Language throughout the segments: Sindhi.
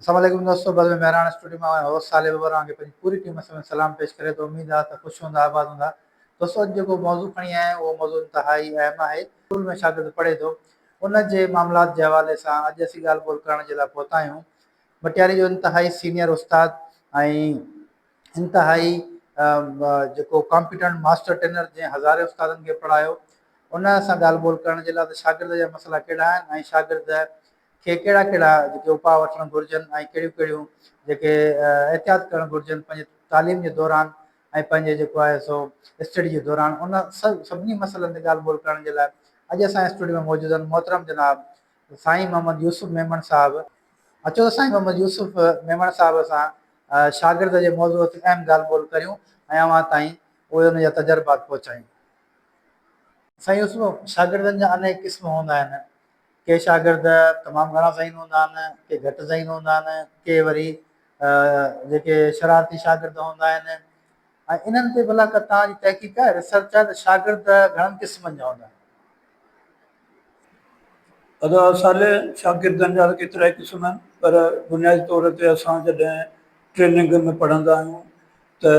السلام عليڪم دوستو بزم مهراڻ اسٽوڊيو مان اوهان هوسٽ صالح ببر اوهان کي پنهنجي پوري ٽيم سميت سلام پيش ڪري ٿو اميد آهي ته خوش هوندا آباد هوندا دوستو اڄ جيڪو موضوع کڻي آيا آهيون اهو موضوع انتهائي اهم آهي اسڪول ۾ شاگرد پڙهي ٿو ان جي معاملات جي حوالي سان اڄ اسين ڳالهه ٻولهه ڪرڻ جي لاء پهتا آهيون مٽياري جو انتهائي سينيئر استاد ۽ انتهائي جيڪو ڪامپيٽنٽ ماسٽر ٽرينر جنهن هزارين استادن کي پڙهايو ان سان ڳالهه ٻولهه ڪرڻ جي لاء ته شاگرد جا مسئلا ڪهڙا آهن ۽ شاگرد کي ڪهڙا ڪهڙا جيڪي اپاء وٺڻ گهرجن ۽ ڪهڙيون ڪهڙيون جيڪي احتياط ڪرڻ گهرجن پنهنجي تعليم جي دوران ۽ پنهنجي جيڪو آهي سو اسٽڊي جي دوران ان سڀني مسئلن تي ڳالهه ٻولهه ڪرڻ جي لاء اڄ اسان اسٽوڊيو ۾ موجود آهن محترم جناب سائين محمد يوسف ميمڻ صاحب. اچو ته سائين محمد يوسف ميمڻ صاحب سان شاگرد جي موضوع تي اهم ڳالهه ٻولهه ڪريون ۽ اوهان تائين اهي ان جا تجربات پهچايون. سائين يوسف شاگردن جا انيڪ قسم هوندا آهن ڪي شاگرد تمام گهڻا ذهين هوندا آهن، ڪي گهٽ ذهين هوندا آهن، ڪي وري جيڪي شرارتي شاگرد هوندا آهن ۽ انهن تي ڀلا ڪا توهان جي تحقيق آهي، ريسرچ آهي ته شاگرد گهڻن قسمن جا هوندا آهن؟ ادا صالح، شاگردن جا ته ڪيترائي قسم آهن پر بنيادي طور تي اسان جڏهن ٽريننگ ۾ پڙهندا آهيون ته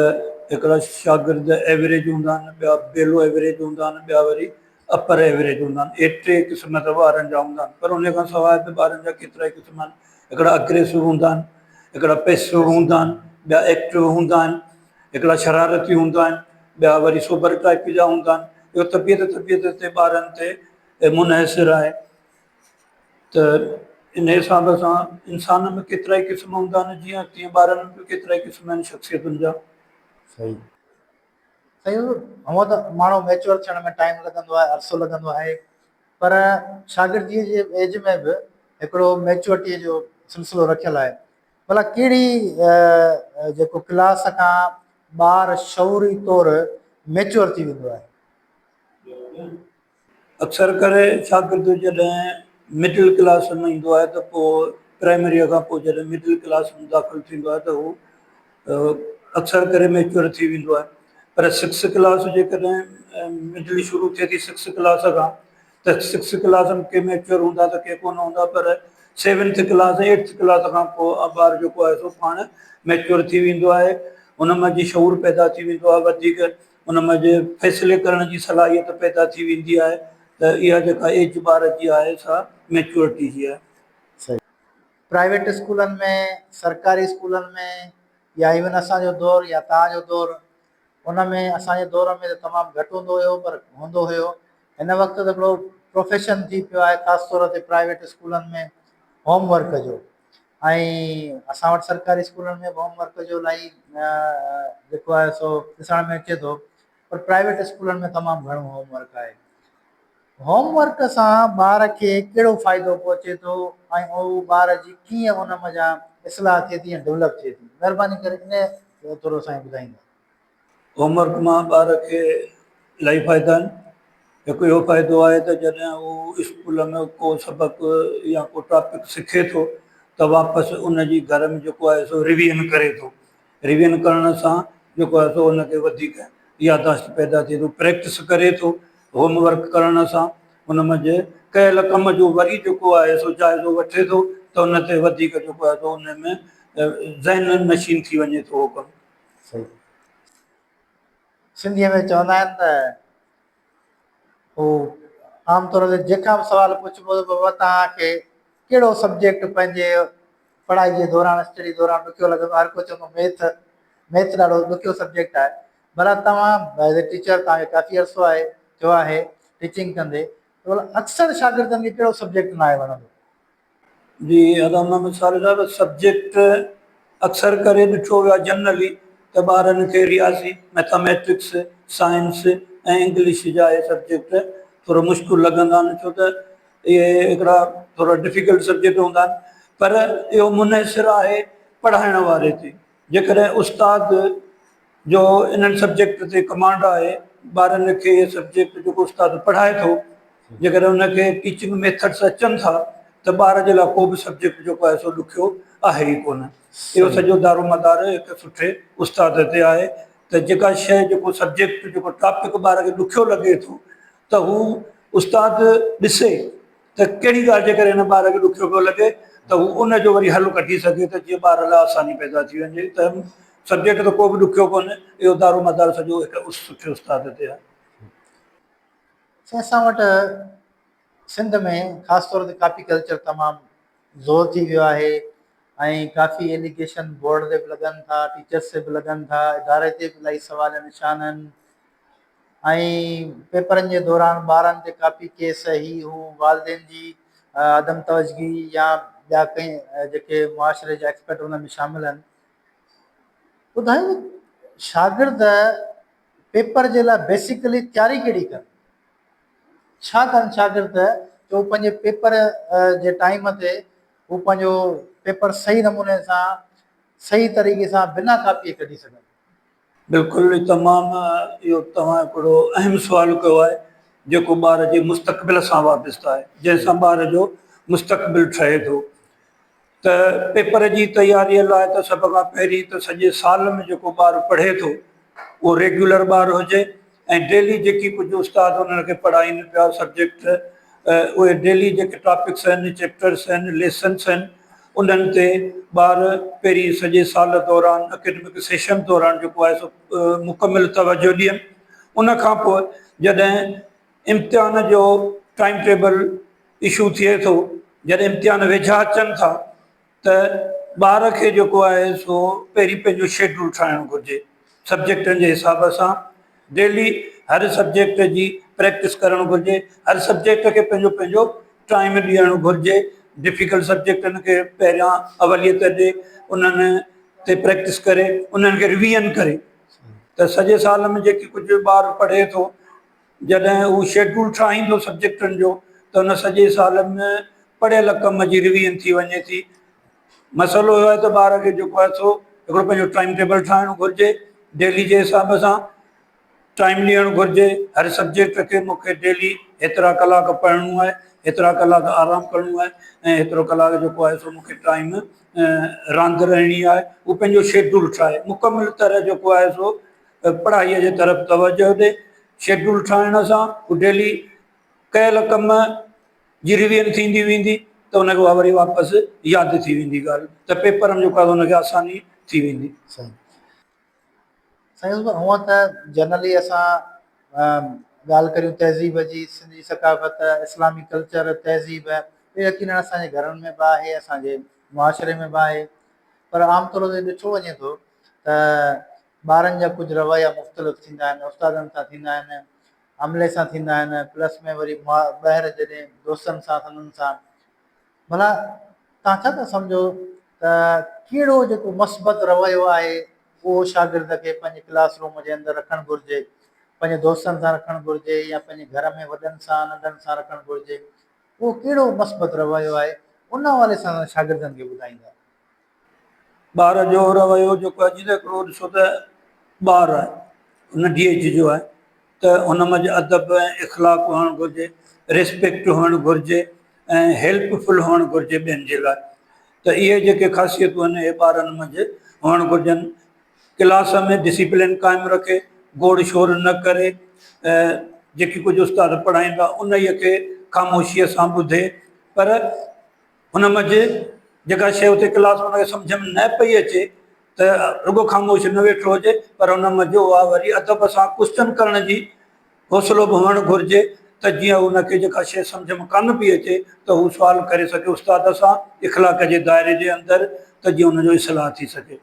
هڪڙا شاگرد ايوريج هوندا آهن ٻيا بيلو ايوريج هوندا آهن ٻيا وري اپر ايوريج هوندا آهن اهي ٽي قسم ته ٻارن جا هوندا آهن پر ان کان سواء به ٻارن جا ڪيترا ئي قسم آهن هڪڙا اگريسو هوندا آهن هڪڙا پيسو هوندا آهن ٻيا ايڪٽو هوندا آهن هڪڙا شرارتي هوندا آهن ٻيا وري سوبر ٽائپ جا هوندا آهن اهو طبيعت طبيعت تي ٻارن تي منحصر آهي ته ان حساب سان انسان ۾ ڪيترائي قسم هوندا آهن جيئن تيئن ٻارن ۾ به ڪيترائي قسم آهن شخصيتن جا. صحيح صحيح هونء ته ماڻهو ميچوئر ٿيڻ ۾ ٽائيم لڳندو آهي عرصو لڳندو آهي پر شاگرديء جي ايج ۾ به هڪڙو ميچوئرٽيء جو سلسلو رکيل آهي ڀلا ڪهڙي جيڪو ڪلاس کان ٻار شعوري طور ميچوئر ٿي ويندو آهي. اڪثر ڪري شاگرد جڏهن مڊل ڪلاس ۾ ايندو آهي ته پوء پرائمريء کان پوء جڏهن مڊل ڪلاس ۾ داخل ٿيندو آهي ته هو اڪثر ڪري ميچوئر ٿي ويندو آهي پر سڪس ڪلاس جيڪڏهن مڊل شروع ٿئي ٿي سڪس ڪلاس کان ته سڪس ڪلاس ۾ ڪي ميچوئر هوندا ته ڪي ڪونه هوندا پر سيونٿ ڪلاس ايٽٿ ڪلاس کان پوء ٻار جيڪو آهي سو پاڻ ميچوئر ٿي ويندو آهي ان مان جي شعور پيدا ٿي ويندو آهي وڌيڪ ان ۾ جي فيصلي ڪرڻ جي صلاحيت پيدا ٿي ويندي آهي ته اها جيڪا ايج ٻار جي آهي سا ميچوئرٽي جي آهي. صحيح. پرائيويٽ اسڪولن ۾ سرڪاري اسڪولن ۾ يا ايون اسان جو دور يا توهان جو دور ان ۾ اسان جي دور ۾ ته تمام گهٽ هوندو هيو پر هوندو هيو هن وقت ته هڪڙو پروفيشن ٿي پيو آهي خاص طور تي پرائيويٽ اسڪولن ۾ هوم ورڪ جو ۽ اسان وٽ سرڪاري اسڪولن ۾ به هوم ورڪ جو الاهي جيڪو آهي سو ڏسڻ ۾ اچي ٿو پر پرائيويٽ اسڪولن ۾ تمام گهڻو هوم ورڪ آهي هوم ورڪ سان ٻار کي ڪهڙو فائدو پهچي ٿو ۽ اهو ٻار جي ڪيئن ان منجهان اصلاح ٿئي ٿي ۽ ڊولپ ٿئي ٿي مهرباني ڪري ان ٿورو سائين ٻڌائيندا. هوم ورڪ مان ٻار کي الاهي فائدا آهن. هڪ اهو فائدو آهي ته جڏهن هو اسڪول ۾ ڪو سبق يا ڪو ٽاپڪ سکي ٿو ته واپس ان جي گهر ۾ جيڪو آهي سو ريويزن ڪري ٿو. ريويزن ڪرڻ سان جيڪو آهي سو ان کي وڌيڪ ياداشت پيدا ٿئي ٿو. پريڪٽس ڪري ٿو هوم ورڪ ڪرڻ سان ان منجهه ڪيل ڪم جو وري جيڪو آهي سو جائزو وٺي ٿو ته ان تي وڌيڪ جيڪو آهي سو ان ۾ ذهن نشين ٿي وڃي ٿو اهو ڪم. صحيح سنڌيء ۾ چوندا آهن ته هو عام طور تي جنهن کان به سوال پڇبو ته بابا توهان کي ڪهڙو سبجيڪٽ پنهنجي پڙهائي جي دوران اسٽڊي دوران ڏکيو لڳندو هر ڪو چوندو ميٿ ميٿ ڏاڍو ڏکيو سبجيڪٽ آهي ڀلا توهان ايز اي ٽيچر توهان کي ڪافي عرصو آهي ٿيو آهي ٽيچنگ ڪندي ته ڀلا اڪثر شاگردن کي ڪهڙو سبجيڪٽ ناهي وڻندو؟ جي ادا محمد صالح صاحب سبجيڪٽ اڪثر ڪري ڏٺو ويو آهي جنرلي ته ٻارن کي رياضي، مئٿاميٽڪس، سائنس ۽ انگلش جا اهي سبجيڪٽ ٿورو مشڪل لڳندا آهن ڇو ته اهي هڪڙا ٿورا ڊفيڪلٽ سبجيڪٽ هوندا آهن پر اهو منحصر آهي پڙهائڻ واري تي جيڪڏهن استاد جو انهن سبجيڪٽ تي ڪمانڊ آهي ٻارن کي اهي سبجيڪٽ جيڪو استاد پڙهائي ٿو جيڪڏهن ان کي ٽيچنگ ميٿڊس اچن ٿا ته ٻار جي لاء ڪو به سبجيڪٽ جيڪو آهي سو ڏکيو آهي ئي ڪونه اهو سڄو دارو مدار هڪ سٺي استاد تي آهي ته جيڪا شيء جيڪو سبجيڪٽ جيڪو ٽاپڪ ٻار کي ڏکيو لڳي ٿو ته هو استاد ڏسي ته ڪهڙي ڳالهه جي ڪري هن ٻار کي ڏکيو پيو لڳي ته هو ان جو وري حل ڪڍي سگهي ته جيئن ٻار لاء آساني پيدا ٿي وڃي ته سبجيڪٽ ته ڪو به ڏکيو ڪونهي اهو دارو مدار سڄو هڪ سٺي استاد تي آهي. سائين اسان وٽ سنڌ ۾ خاص طور تي ڪاپي ڪلچر تمام زور ٿي ويو آهي ۽ ڪافي ايليگيشن بورڊ تي به لڳن ٿا ٽيچرس تي به لڳن ٿا اداري تي به الاهي سوال نشان آهن ۽ پيپرن جي دوران ٻارن تي ڪاپي ڪيس هي هو والدين جي عدم توجگي يا ٻيا ڪئين جيڪي معاشري جا ايڪسپرٽ ان ۾ شامل آهن ٻڌايو شاگرد پيپر جي لاء بيسيڪلي تياري ڪهڙي ڪن ڇا ڪن شاگرد جو هو پنهنجي پيپر جي ٽائيم تي هو پنهنجو پيپر صحيح نموني سان صحيح طريقي سان بنا ڪاپي ڪڍي سگهن. بلڪل تمام اهو توهان هڪڙو اهم سوال ڪيو آهي جيڪو ٻار جي مستقبل سان وابسته آهي جنهن سان ٻار جو مستقبل ٺهي ٿو ته پيپر جي تياريء لاء ته سڀ کان پهرين ته سڄي سال ۾ جيڪو ٻار پڙهي ٿو اهو ريگيولر ٻار هجي ۽ ڊيلي جيڪي ڪجهه استاد انهن کي پڙهائين پيا سبجيڪٽ اهي ڊيلي جيڪي ٽاپڪس آهن چيپٽرس آهن ليسنس آهن انهن تي ٻار پهرين سڄي سال دوران اڪيڊمڪ سيشن دوران جيڪو آهي سو مڪمل توجه ڏين ان کان پوء جڏهن امتحان جو ٽائيم ٽيبل اشو ٿئي ٿو جڏهن امتحان ويجها اچن ٿا ته ٻار کي جيڪو آهي سو پهرين پنهنجو شيڊول ٺاهڻ گهرجي سبجيڪٽن جي حساب سان ڊيلي هر سبجيڪٽ جي پريڪٽس ڪرڻ گهرجي هر سبجيڪٽ کي پنهنجو پنهنجو ٽائيم ڏيڻ گهرجي ڊفيڪلٽ سبجيڪٽن کي پهريان اوليت ڏي انهن تي پريڪٽس ڪري انهن کي رويزن ڪري ته سڄي سال ۾ جيڪي ڪجهه ٻار پڙهي ٿو جڏهن هو شيڊول ٺاهيندو سبجيڪٽن جو ته ان سڄي سال ۾ پڙهيل ڪم جي رويزن ٿي وڃي ٿي. مسئلو اهو آهي ته ٻار کي جيڪو آهي سو هڪڙو پنهنجو ٽائيم ٽيبل ٺاهڻ گهرجي، ڊيلي جي حساب سان ٽائيم ڏيڻ گهرجي، هر سبجيڪٽ کي مون کي ڊيلي هيترا ڪلاڪ پڙهڻو آهي، هيترا ڪلاڪ آرام ڪرڻو آهي ۽ هيترو ڪلاڪ جيڪو آهي سو مون کي ٽائيم راند رهڻي آهي، هو پنهنجو شيڊول ٺاهي مڪمل طرح جيڪو آهي سو پڙهائيء جي طرف توجهه ڏي. شيڊول ٺاهڻ سان هو ڊيلي ڪيل ڪم جي ريويزن ٿيندي ويندي ته ان کي اها وري واپس ياد ٿي ويندي ڳالهه ته پيپر ۾ جيڪو آهي ان کي آساني ٿي ويندي. صحيح سائين هونء ته جنرلي اسان ڳالهه ڪريون تهذيب جي سنڌ جي ثقافت اسلامي ڪلچر تهذيب اهو يقينن اسان جي گهرن ۾ به آهي اسان جي معاشري ۾ به آهي پر عام طور تي ڏٺو وڃي ٿو ته ٻارن جا ڪجهه رويا مختلف ٿيندا آهن، استادن سان ٿيندا آهن، عملي سان ٿيندا آهن، پلس ۾ وري ٻاهر جڏهن دوستن سان سندن سان ڀلا توهان ڇا ٿا سمجهو ته ڪهڙو جيڪو مثبت رويو آهي اهو شاگرد کي پنهنجي ڪلاس روم جي اندر رکڻ گهرجي، پنهنجي دوستن سان رکڻ گهرجي يا پنهنجي گهر ۾ وڏن سان ننڍن سان رکڻ گهرجي اهو ڪهڙو مثبت رويو آهي ان حوالي سان شاگردن کي ٻڌائيندا. ٻار جو رويو جيڪو آهي جيئن ته هڪڙو ڏسو ته ٻار آهي ننڍي ايج جو آهي ته ان منجهه ادب ۽ اخلاق هئڻ گهرجي ريسپيڪٽ هئڻ گهرجي ۽ هيلپ فل هئڻ گهرجي ٻين جي لاء ته اهي جيڪي خاصيتون آهن اهي ٻارن منجهه هئڻ گهرجن ڪلاس ۾ ڊسيپلين قائم رکي گوڙ شور نه ڪري جيڪي ڪجهه استاد پڙهائيندا انهيء کي خاموشيء سان ٻڌي پر هن منجهه جيڪا شيء اتي ڪلاس ۾ هن کي سمجهه ۾ نه پئي اچي ته رڳو خاموش نه ويٺو هجي پر ان منجهه اها وري ادب سان ڪوسچن ڪرڻ جي حوصلو به هئڻ گهرجي ته جيئن هن کي جيڪا شيء سمجهه ۾ ڪانه پئي اچي ته هو سوال ڪري سگهي استاد سان اخلاق جي دائري جي اندر ته جيئن ان جو اصلاح ٿي سگهي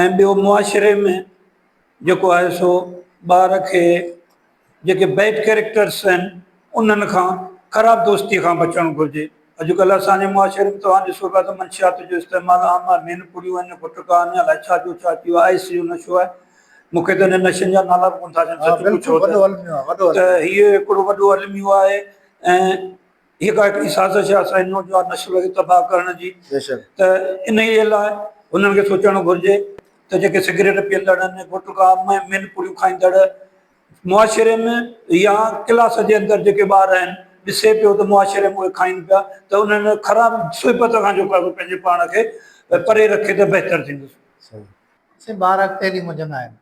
۽ ٻيو معاشري ۾ جيڪو آهي سو ٻار کي جيڪي بيڊ ڪيريڪٽرس آهن انهن کان خراب دوستي کان بچڻ گهرجي. اڄڪلهه اسان جي معاشري ۾ توهان ڏسو پيا ته منشيات جو استعمال عام آهي، مين پڙيون آهن، گٽڪا آهن، الائي ڇا جو ڇا ٿي ويو آهي، آئس جو نشو آهي. مون کي ته انهن نشن جا نالا به ڪونه ٿا اچن سچ پڇو ته ته هيء هڪڙو وڏو الميو آهي ۽ هيء ڪا هڪڙي سازش آهي اسان جي نوجوان نسل کي تباهه ڪرڻ جي ته انهيء لاء هنن کي سوچڻ گهرجي ته جيڪي سگريٽ پيئندڙ آهن، گٽڪا، مين پڙيون کائيندڙ معاشري ۾ يا ڪلاس جي اندر جيڪي ٻار آهن ڏسي پيو ته معاشري ۾ اهي کائين پيا ته انهن خراب صحبت کان جيڪو آهي پنهنجي پاڻ کي پري رکي ته بهتر ٿيندو. صحيح سائين ٻار اڳتي هلي منجهندا آهن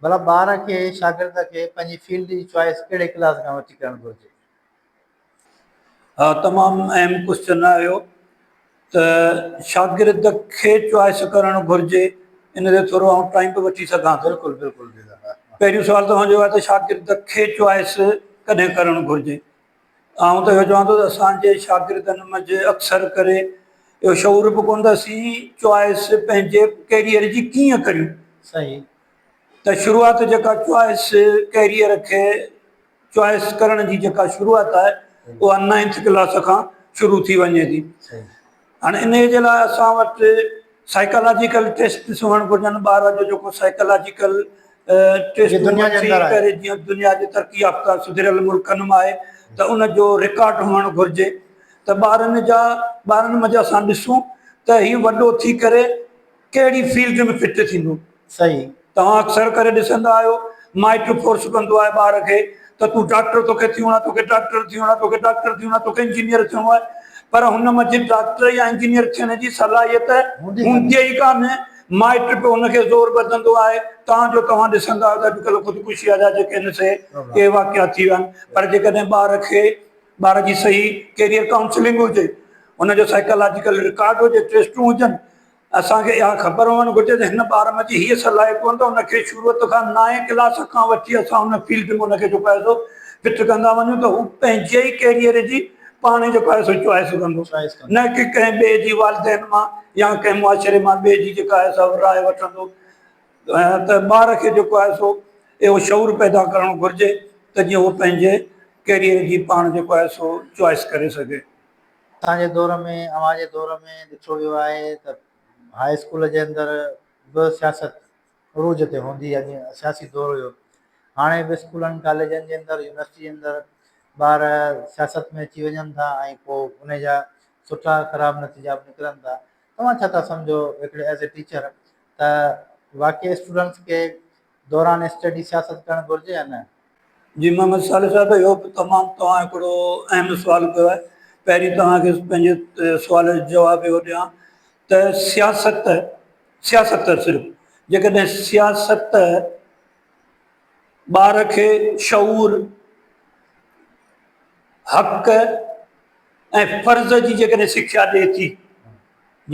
ڀلا ٻار کي شاگرد کي پنهنجي فيلڊ جي چوائس ڪهڙي ڪلاس کان وٺي ڪرڻ گهرجي؟ ها تمام اهم ڪوسچن آهي اهو. ته شاگرد کي چوائس ڪرڻ گهرجي ان تي ٿورو آئون ٽائيم به وٺي سگهان ٿو. بلڪل بلڪل پهريون سوال توهان جو آهي ته شاگرد کي چوائس ڪڏهن ڪرڻ گهرجي. آئون ته اهو چوان ٿو ته اسان جي شاگردن منجهه اڪثر ڪري اهو شعور به ڪونه ته اسين چوائس پنهنجي ڪيريئر جي ڪيئن ڪريون. صحيح. ته شروعات جيڪا چوائس ڪيريئر کي چوائس ڪرڻ جي جيڪا شروعات آهي اها نائنٿ ڪلاس کان شروع ٿي وڃي ٿي. هاڻي انهيء جي لاء اسان وٽ سائيڪالاجيڪل ٽيسٽس هئڻ گهرجن، ٻار جو جيڪو سائيڪالاجيڪل ٽيسٽ ٿي ڪري جيئن دنيا جي ترقي يافته سڌريل ملڪن ۾ آهي ته ان جو رڪارڊ هئڻ گهرجي ته ٻارن جا ٻارن منجهه اسان ڏسون ته هي وڏو ٿي ڪري ڪهڙي فيلڊ ۾ فٽ ٿيندو. صحيح. توهان اڪثر ڪري ڏسندا آهيو مائٽ فورس ڪندو آهي ٻار کي ته تون ڊاڪٽر توکي ٿيڻو آهي توکي ڊاڪٽر ٿيڻو آهي توکي ڊاڪٽر ٿيڻو آهي توکي انجنيئر ٿيڻو آهي پر هن منجهه ڊاڪٽر يا انجنيئر ٿيڻ جي صلاحيت هوندي ئي ڪانه مائٽ به هن کي زور ٻڌندو آهي تان جو توهان ڏسندا آهيو ته اڄڪلهه خودڪشيء جا جيڪي آهن سي ڪي واقعا ٿي ويا آهن پر جيڪڏهن ٻار کي ٻار جي صحيح ڪيريئر ڪائونسلنگ هجي ان جو سائيڪالاجيڪل رڪارڊ هجي ٽيسٽون هجن اسان کي اها خبر هئڻ گهرجي ته هن ٻار ۾ جي هيء صلاحيتون آهن ته ان کي شروعت کان نائين ڪلاس کان وٺي اسان ان فيلڊ ۾ ان کي جيڪو آهي سو فٽ ڪندا وڃون ته هو پنهنجي ئي ڪيريئر جي پاڻ ئي جيڪو آهي سو چوائس ڪندو نه ڪي ڪنهن ٻئي جي والدين مان يا ڪنهن معاشري مان ٻئي جي جيڪا آهي سا راء وٺندو ته ٻار کي جيڪو آهي سو اهو شعور پيدا ڪرڻ گهرجي ته جيئن هو پنهنجي ڪيريئر جي پاڻ جيڪو آهي سو چوائس ڪري سگهي. اسان جي دور ۾ اوهان جي دور ۾ ڏٺو ويو آهي ته هاء اسڪول جي اندر به سياست عروج تي هوندي هئي سياسي دور هيو هاڻي به اسڪولن ڪاليجن جي اندر يونيورسٽي جي اندر ٻار سياست ۾ اچي وڃن ٿا ۽ پوء ان جا سٺا خراب نتيجا به نڪرن ٿا توهان ڇا ٿا سمجهو هڪڙي ايز اي ٽيچر ته واقعي اسٽوڊنٽس کي دوران اسٽڊي سياست ڪرڻ گهرجي يا نه؟ جي محمد صالح صاحب اهو به تمام توهان هڪڙو اهم سوال ڪيو آهي پهرين توهان کي پنهنجي سوال جو جواب اهو ڏيان ته سياست سياست صرف جيڪڏهن سياست ٻار کي شعور حق ۽ فرض جي جيڪڏهن سکيا ڏئي ٿي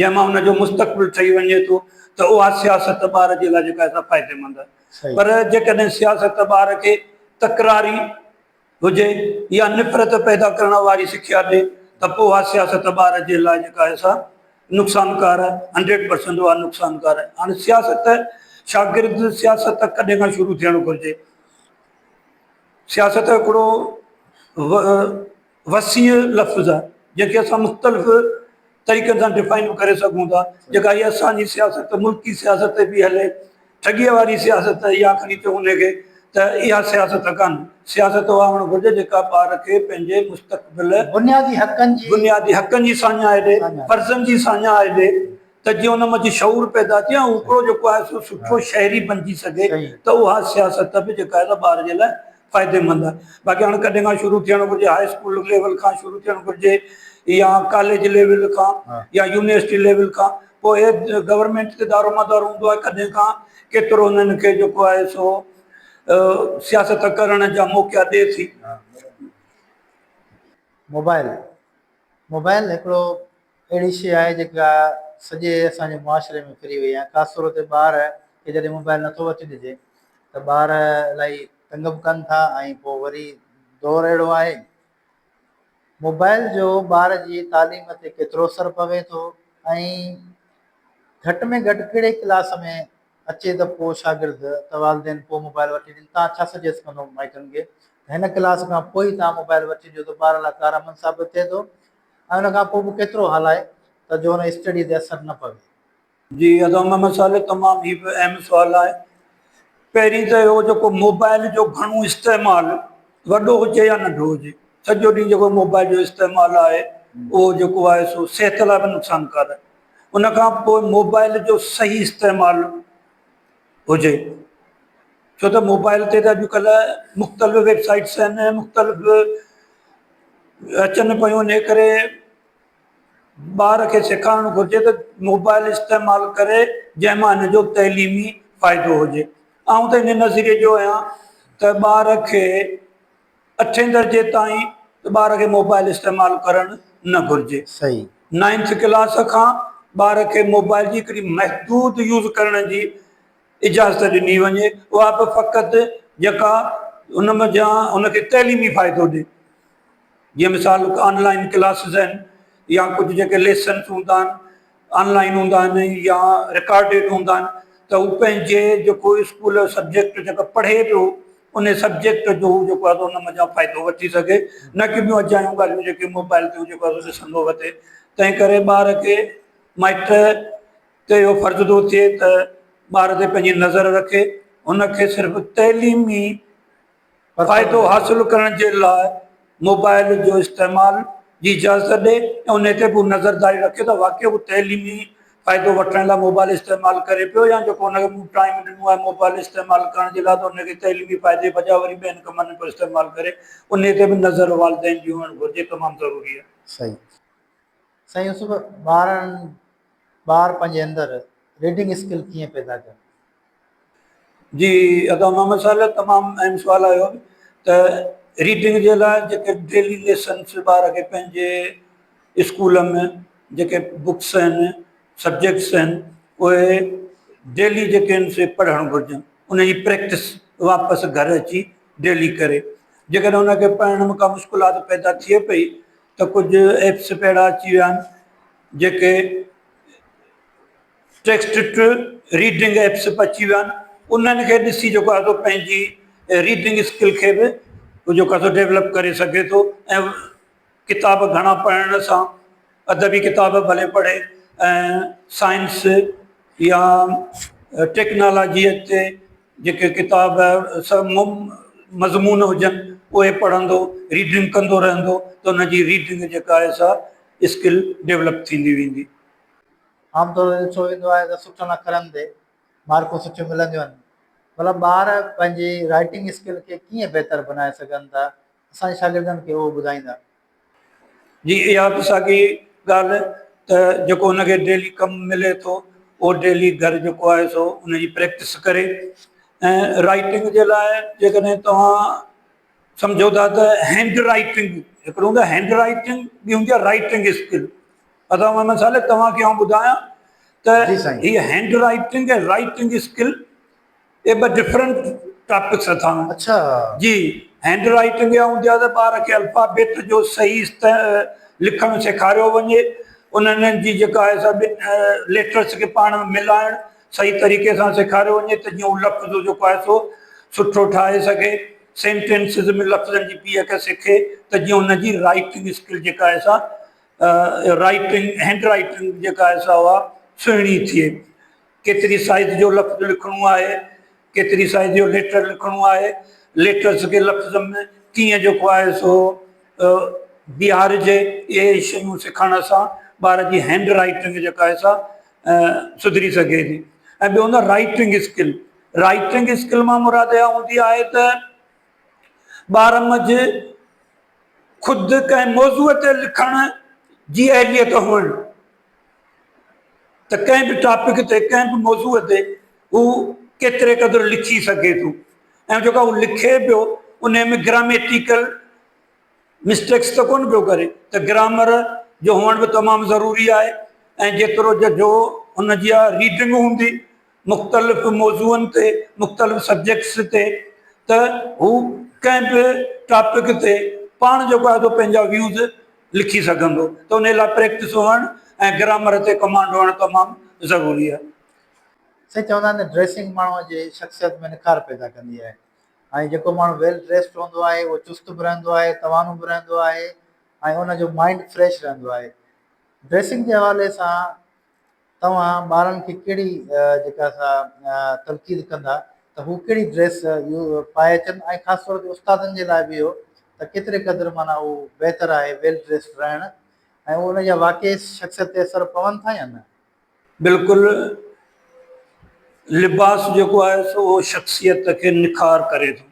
جنهن مان ان جو مستقبل ٺهي وڃي ٿو ته اها سياست ٻار جي لاء جيڪا سا فائديمند آهي پر جيڪڏهن سياست ٻار کي تڪراري هجي يا نفرت پيدا ڪرڻ واري سکيا ڏي ته پوء اها سياست ٻار جي لاء جيڪا آهي سا نقصانڪار آهي 100% اها نقصانڪار آهي هاڻي سياست شاگرد سياست ڪڏهن کان شروع ٿيڻ گهرجي سياست هڪڙو وسيع لفظ آهي جنهن کي اسان مختلف طريقن سان ڊفائن به ڪري سگهون ٿا جيڪا هي اسان جي سياست ملڪي سياست پئي هلي ٺڳيء واري سياست يا کڻي چئون ان کي ته اها سياست ڪانه سياست اها هئڻ گهرجي جيڪا ٻار کي پنهنجي مستقبل بنيادي حقن جي بنيادي حقن جي ساڃاهه ڏي فرضن جي ساڃاهه ڏي ته جيئن ان منجهه شعور پيدا ٿئي ۽ هڪڙو جيڪو آهي سو سٺو شهري بنجي سگهي ته اها سياست به جيڪا آهي سا ٻار جي لاء فائديمند آهي باقي هاڻي ڪڏهن کان شروع ٿيڻ گهرجي هاء اسڪول ليول کان شروع ٿيڻ گهرجي يا ڪاليج ليول کان يا يونيورسٽي ليول کان پوء گورنمينٽ تي دارو مدار هوندو آهي ڪڏهن کان ڪيترو انهن کي جيڪو آهي سو سياست ڪرڻ جا موقعا ڏئي ٿي. موبائل موبائل هڪڙو اهڙي شيء آهي جيڪا سڄي اسان جي معاشري ۾ ڦري وئي آهي خاص طور تي ٻار کي جڏهن موبائل نٿو وٺي ڏجي ته ٻار الاهي تنگ به ڪن ٿا ۽ پوء وري دور اهڙو آهي موبائل جو ٻار جي تعليم تي ڪيترو اثر پوي ٿو ۽ گهٽ ۾ گهٽ ڪهڙي ڪلاس ۾ اچي ته پوء شاگرد ته والدين پوء موبائل وٺي ڏين توهان ڇا سجيسٽ ڪندو مائٽن کي ته هن ڪلاس کان پوء ئي توهان موبائل وٺي ڏيو ته ٻار لاء ڪارآمد ثابت ٿئي ٿو ۽ ان کان پوء به ڪيترو هلائي ته جو ان اسٽڊي تي اثر نه پوي. جي ادا محمد صالح تمام هي به اهم سوال آهي پهرين ته اهو جيڪو موبائل جو گهڻو استعمال وڏو هجي يا ننڍو هجي سڄو ڏينهن جيڪو موبائل جو استعمال آهي اهو جيڪو آهي سو صحت لاء به نقصانڪار آهي ان کان پوء موبائل جو صحيح استعمال هجي ڇو ته موبائل تي ته اڄڪلهه مختلف ويب سائيٽس آهن مختلف اچن پيون ان ڪري ٻار کي سيکارڻ گهرجي ته موبائل استعمال ڪري جنهن مان هن جو تعليمي فائدو هجي آئون ته ان نظريي جو آهيان ته ٻار کي اٺين درجي تائين ته ٻار کي موبائل استعمال ڪرڻ نه گهرجي. صحيح. نائنٿ ڪلاس کان ٻار کي موبائل جي هڪڙي محدود يوز ڪرڻ جي اجازت ڏني وڃي اها به فقط جيڪا ان منجهان ان کي تعليمي فائدو ڏي جيئن مثال آن لائن ڪلاسز آهن يا ڪجهه جيڪي ليسنس هوندا آهن آن لائن هوندا آهن يا رڪارڊيڊ هوندا آهن ته هو پنهنجي جيڪو اسڪول جو سبجيڪٽ جيڪو پڙهي پيو ان سبجيڪٽ جو هو جيڪو آهي ان منجهان فائدو وٺي سگهي نه ڪي ٻيون اجايون ڳالهيون جيڪي موبائل تي هو جيڪو آهي ڏسندو وتي تنهن ڪري ٻار کي مائٽ تي اهو فرض ٿو ٿئي ته ٻار تي پنهنجي نظر رکي هن کي صرف تعليمي فائدو حاصل ڪرڻ جي لاء موبائل جو استعمال جي اجازت ڏي ۽ ان تي به نظرداري رکي ته واقعي هو تعليمي فائدو وٺڻ لاء موبائل استعمال ڪري پيو يا جيڪو ان کي مون ٽائيم ڏنو آهي موبائل استعمال ڪرڻ جي لاء ته ان کي تعليمي فائدي بجاء وري ٻين ڪمن ۾ پيو استعمال ڪري ان تي به نظر والدين جي هئڻ گهرجي تمام ضروري آهي. صحيح سائين يوسف ٻارن ٻار پنهنجي اندر ريڊنگ اسڪل ڪيئن پيدا ڪن؟ جي ادا محمد صالح تمام اهم سوال آيو ته ريڊنگ جي لاء جيڪي ڊيلي ليسنس ٻار کي پنهنجي اسڪول ۾ جيڪي بڪس آهن سبجيڪٽس آهن اهي ڊيلي جيڪي آهن سي پڙهڻ گهرجن ان جي پريڪٽس واپس گهر اچي ڊيلي ڪري جيڪڏهن ان کي پڙهڻ ۾ ڪا مشڪلات پيدا ٿئي پئي ته ڪجهه ايپس به اهڙا اچي ويا آهن جيڪي ٽيڪسٽ ٽو ريڊنگ ايپس به اچي ويا آهن انهن کي ڏسي جيڪو آهي سو پنهنجي ريڊنگ اسڪل کي به جيڪو آهي سو ڊيولپ ڪري سگهي ٿو ۽ ڪتاب گهڻا پڙهڻ سان ادبي ڪتاب ڀلي پڙهي ۽ سائنس يا ٽيڪنالاجيء تي جيڪي ڪتاب مضمون هجن اهي پڙهندو ريڊنگ ڪندو رهندو ته ان جي ريڊنگ جيڪا آهي سا اسڪل ڊيولپ ٿيندي ويندي. عام طور تي ڏٺو ويندو آهي ته سٺن اکرن تي مارڪون سٺيون ملنديون آهن ڀلا ٻار پنهنجي رائٽنگ اسڪل کي ڪيئن بهتر بنائي سگهن ٿا اسان جي شاگردن کي اهو ٻڌائيندا. جي اها به ساڳي ڳالهه ته جيڪو ان کي ڊيلي ڪم ملي ٿو اهو ڊيلي گهر جيڪو آهي سو ان جي پريڪٽس ڪري ۽ رائٽنگ جي لاء جيڪڏهن توهان سمجهو ٿا ته هينڊ رائٽنگ هڪڙو هوندو آهي هينڊ رائٽنگ ٻي هوندي آهي رائٽنگ اسڪل ادا محمد صالح توهان کي آئون ٻڌايان ته هي هينڊ رائٽنگ ۽ رائٽنگ اسڪل اهي ٻه ڊفرنٽ ٽاپڪس اٿا. اڇا. جي هينڊ رائٽنگ اها هوندي آهي ته ٻار کي الفابيٽ جو صحيح لکڻ سيکاريو وڃي انهن جي جيڪا آهي سا ٻن ليٽرس کي پاڻ ۾ ملائڻ صحيح طريقي سان سيکاريو وڃي ته جيئن هو لفظ جيڪو آهي سو سٺو ٺاهي سگهي سينٽينسز ۾ لفظن جي بيهڪ سکي ته جيئن ان جي رائٽنگ اسڪل جيڪا آهي سا رائٽنگ هينڊ رائٽنگ جيڪا آهي سا اها سهڻي ٿئي. ڪيتري سائيز جو لفظ لکڻو آهي، ڪيتري سائيز جو ليٽر لکڻو آهي، ليٽرس کي لفظ ۾ ڪيئن جيڪو آهي سو بيهارجي، اهي شيون سکڻ سان ٻار جي هينڊ رائيٽنگ جيڪا آهي سا سڌري سگهي ٿي ۽ ٻيو هوندو آهي رائيٽنگ اسڪل، رائيٽنگ اسڪل مان مراد اها هوندي آهي ته ٻار منجهه خود ڪنهن موضوع تي لکڻ جي اهليت هئڻ. ته ڪنهن به ٽاپڪ تي ڪنهن به موضوع تي هو ڪيتري قدر لکي سگهي ٿو ۽ جيڪا هو لکي پيو ان ۾ گراميٽيڪل مسٽيڪس ته ڪونه پيو ڪري ته گرامر جو هئڻ به تمام ضروري آهي ۽ جيترو جو ان جي ريڊنگ هوندي مختلف موضوعن تي مختلف سبجيڪٽس تي ته هو ڪنهن به ٽاپڪ تي پاڻ جيڪو آهي سو پنهنجا ويوز لکي سگهندو ته ان لاء پريڪٽس هئڻ ۽ گرامر تي ڪمانڊ هئڻ تمام ضروري آهي. سائين چوندا آهن ته ڊريسنگ ماڻهوء جي شخصيت ۾ نکار پيدا ڪندي آهي ۽ جيڪو ماڻهو ويل ڊريسڊ هوندو آهي اهو چست به رهندو آهي توانو به رهندو آهي ۽ ان جو مائنڊ فريش رهندو آهي ڊريسنگ جي حوالي سان توهان ٻارن کي ڪهڙي جيڪا سا تلقيد ڪندا ته هو ڪهڙي ڊريس پائي اچن ۽ خاص طور تي استادن جي لاء به اهو ته ڪيتري قدر معنيٰ اهو بهتر آهي ويل ڊريسڊ رهڻ ۽ ان جا واقعي شخصيت تي اثر پون ٿا يا نه؟ بلڪل لباس جيڪو آهي سو اهو شخصيت کي نکار ڪري ٿو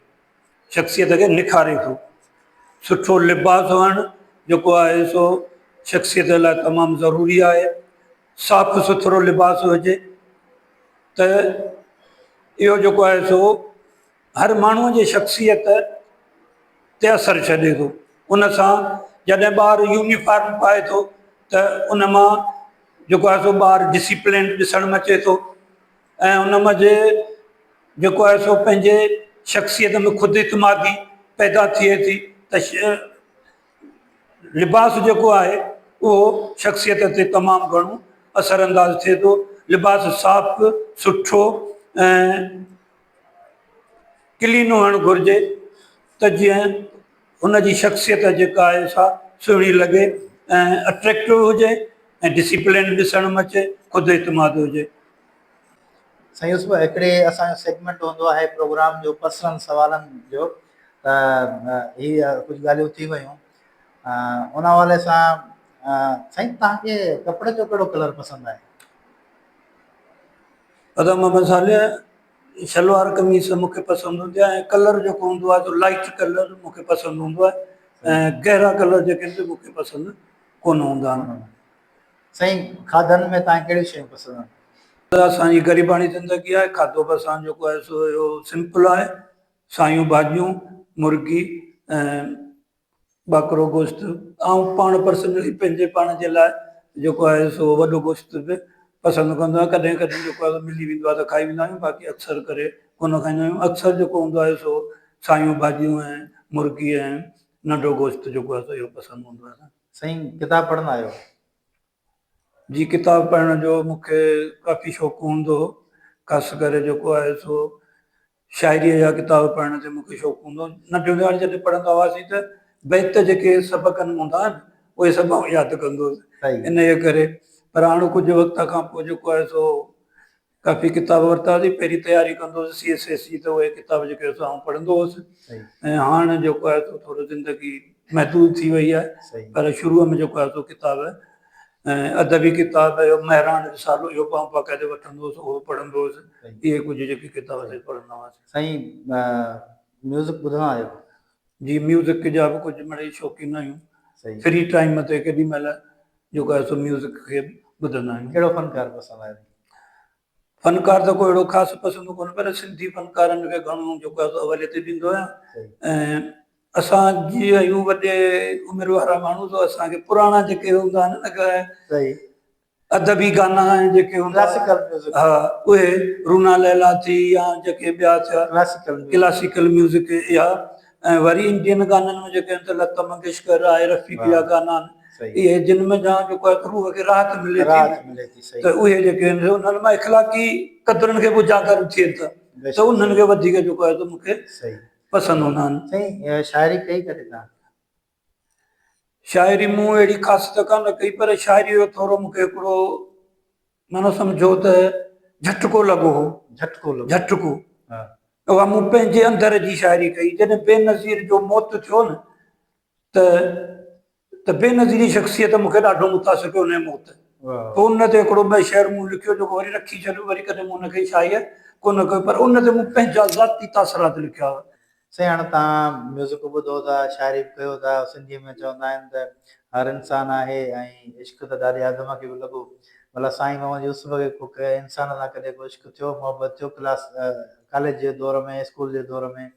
شخصيت کي نکاري ٿو. سٺو لباس هئڻ جيڪو آهي سو شخصيت لاء تمام ضروري آهي. صاف سٿرو لباس هجي ته اهو جيڪو آهي سو هر ماڻهوء جي شخصيت تي اثر ڇڏي ٿو. ان سان جڏهن ٻار يونيفارم پائي ٿو ته ان مان جيڪو آهي سو ٻار ڊسيپلينڊ ڏسڻ ۾ اچي ٿو ۽ ان منجهه جيڪو آهي سو پنهنجي شخصيت ۾ خود اعتمادي پيدا ٿئي ٿي ته لباس جيڪو آهي اهو شخصيت تي تمام گهڻو اثر انداز ٿئي ٿو. لباس صاف سٺو ۽ ڪلين هئڻ گهرجي ته جيئن هن جي شخصيت جيڪا آهي سا سهڻي لڳي ۽ اٽريڪٽو هجي ۽ ڊسيپلين ڏسڻ ۾ اچي خود اعتماد هجي. سائين يوسف هڪڙي اسان جو سيگمينٽ هوندو آهي پروگرام جو پرسنل سوالن جو ته هي ڪجهه ڳالهيون ٿي ويون ان حوالي سان سائين توهان کي ڪپڙن جو ڪهڙو ڪلر پسند آهي؟ ادا محمد صالح شلوار قميص مون کي پسند هوندي آهي ۽ ڪلر جيڪو هوندو آهي سو لائيٽ ڪلر مون کي پسند هوندو آهي ۽ گهرا ڪلر جيڪي آهن سي مون کي پسند ڪونه هوندا آهن. سائين کاڌن ۾ توهان کي ڪهڙيون شيون پسند آهن؟ اسان جي غريباڻي زندگي آهي کاڌو به اسان جو جيڪو آهي سو اهو سمپل آهي سايون ڀاڄيون مرغي ۽ ٻاڪرو گوشت آئون پاڻ پرسنلي پنهنجي پاڻ جي لاء جيڪو آهي سو وڏو گوشت به پسند ڪندو آهيان ڪڏهن ڪڏهن جيڪو آهي ملي ويندو آهي ته کائي ويندا آهيون باقي اڪثر ڪري ڪونه کائيندا آهيون اڪثر جيڪو هوندو آهي سو سايون ڀاڄيون ۽ مرغي ۽ ننڍو گوشت جيڪو آهي سو اهو پسند هوندو آهي. سائين ڪتاب پڙهندا آهيو؟ جي ڪتاب پڙهڻ جو مون کي ڪافي شوق هوندو هو خاص ڪري جيڪو آهي سو شاعريء جا ڪتاب پڙهڻ تي مون کي شوق هوندو هو. ننڍي هوندي هاڻي جڏهن پڙهندا هئاسين ته بيت جيڪي سبقن ۾ هوندا آهن اهي سڀ آئون ياد ڪندو هوس انهيء ڪري پر هاڻ ڪجهه وقت کان پوء جيڪو آهي سو ڪافي ڪتاب ورتاسين پهرين تياري ڪندو هوس سي ايس ايس جي ته اهي ڪتاب جيڪي سو آئون پڙهندو هوس ۽ هاڻ جيڪو آهي سو ٿورو زندگي محدود ٿي وئي آهي پر شروع ۾ جيڪو آهي سو ڪتاب ۽ ادبي ڪتاب اهو مهراڻ رسالو اهو به آئون باقاعدي وٺندو هوس اهو پڙهندو هوس اهي ڪجهه جيڪي ڪتاب اسين پڙهندا هئاسين. سائين ميوزڪ ٻڌندا آهيو؟ جي ميوزڪ جا به ڪجهه مڙئي شوقين آهيون فري ٽائيم تي ڪيڏي مهل جيڪو آهي سو ميوزڪ کي ٻڌندا آهيون. ڪهڙو فنڪار پسند آهي؟ فنڪار ته ڪو اهڙو خاص پسند ڪونهي پر سنڌي فنڪارن کي گهڻو جيڪو آهي سو اوليت ڏيندو آهيان ۽ اسان جي آهيون وڏي عمر وارا ماڻهو سو اسان کي پراڻا جيڪي هوندا آهن نه ادبي گانا ۽ جيڪي هوندا ها اهي رونا ليلا ٿي يا جيڪي ٻيا ٿيا ڪلاسيڪل ميوزڪ اها ۽ وري انڊين گانن ۾ جيڪي آهن ته لتا منگيشڪر آهي رفيق جا گانا آهن اهي جن ۾ جا جيڪو آهي روح کي راحت ملي ٿي ته اهي جيڪي آهن انهن مان اخلاقي قدرن کي به اجاگر ٿئي ٿا ته انهن کي وڌيڪ جيڪو آهي ته مون کي پسند هوندا آهن. سائين شاعري ڪئي ڪڏهن توهان؟ شاعري مون اهڙي خاص ته ڪانه ڪئي پر شاعري جو ٿورو مون کي هڪڙو معنيٰ سمجهو ته جهٽڪو لڳو هو. جهٽڪو لڳو. جهٽڪو. اها مون پنهنجي اندر جي شاعري ڪئي. جڏهن بينظير جو موت ٿيو نه ته ته بينظير جي شخصيت مون کي ڏاڍو متاثر ڪيو ان جي موت. پوء ان تي هڪڙو ٻه شعر مون لکيو جيڪو وري رکي ڇڏيو وري ڪڏهن مون ان کي شايع ڪونه ڪيو پر ان تي مون پنهنجا ذاتي تاثرات لکيا هئا. سائين هاڻ توهان ميوزڪ به ٻڌو ٿا شاعري به ڪيو ٿا سنڌي ۾ چوندا آهن ته هر انسان آهي ۽ عشق ته ڏاڏي آدم کي به لڳو ڀلا سائين محمد يوسف کي ڪو ڪنهن انسان سان ڪڏهن ڪو عشق ٿيو محبت ٿيو ڪلاس ڪاليج جي دور ۾ اسڪول جي دور ۾.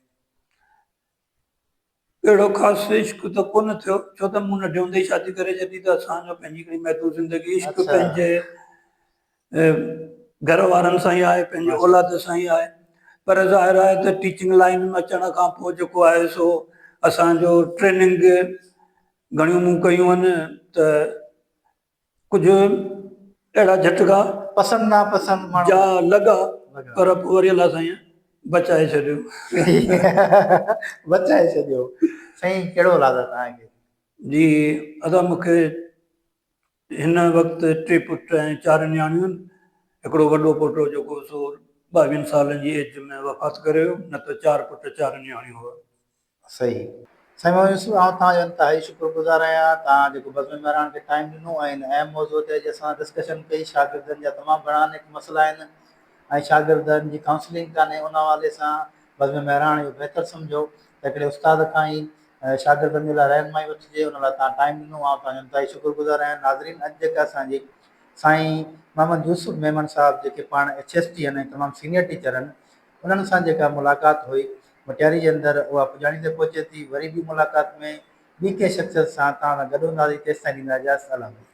اهڙو خاص عشق ته ڪونه ٿيو ڇو ته مون ننڍي هوندي ئي شادي ڪري ڇڏي ته اسان جو پنهنجي هڪڙي محدود زندگي عشق پنهنجي گهر وارن سان ئي آهي پنهنجي اولاد سان ئي آهي پر ظاهر آهي ته ٽيچنگ لائين ۾ اچڻ کان پوء جيڪو آهي سو اسان جو ٽريننگ گهڻيون مون ڪيون آهن ته ڪجهه اهڙا جهٽڪا پسند نا پسند ماڻهو جا لڳا پر پوء وري الله سائين بچائي ڇڏيو. بچائي ڇڏيو. سائين ڪهڙو اولاد آهي توهان کي؟ جي ادا مون کي هن وقت ٽي پٽ ۽ چار نياڻيون آهن. هڪڙو وڏو پٽ هو جيڪو سو ٻاويهن سالن جي ايج ۾ وفات ڪري ويو نه ته چار پٽ چار نياڻيون هئا. صحيح سائين محمد يوسف آئون توهان جو انتهائي شڪر گذار آهيان توهان جيڪو بزم مهراڻ کي ٽائيم ڏنو ۽ هن اهم موضوع تي اڄ اسان ڊسڪشن ڪئي شاگردن جا تمام گهڻا انيڪ مسئلا آهن ۽ شاگردن جي ڪائونسلنگ ڪانهي ان حوالي سان بزم مهراڻ اهو بهتر سمجهيو ته هڪڙي استاد کان ئي شاگردن جي لاء رهنمائي وٺجي ان لاء توهان ٽائيم ڏنو آئون توهان جو انتهائي شڪر گذار آهيان ناظرين اڄ جيڪا اسان جي سائين محمد يوسف ميمڻ صاحب جيڪي پاڻ ايڇ ايس ٽي آهن ۽ تمام سينيئر ٽيچر آهن انهن سان جيڪا ملاقات هئي مٽياري جي اندر اها پڄاڻي تي پهچي ٿي وري ٻي ملاقات ۾ ٻي ڪنهن شخصيت سان توهان سان گڏ هونداسين تيستائين ڏيندا اجازت الله حافظ.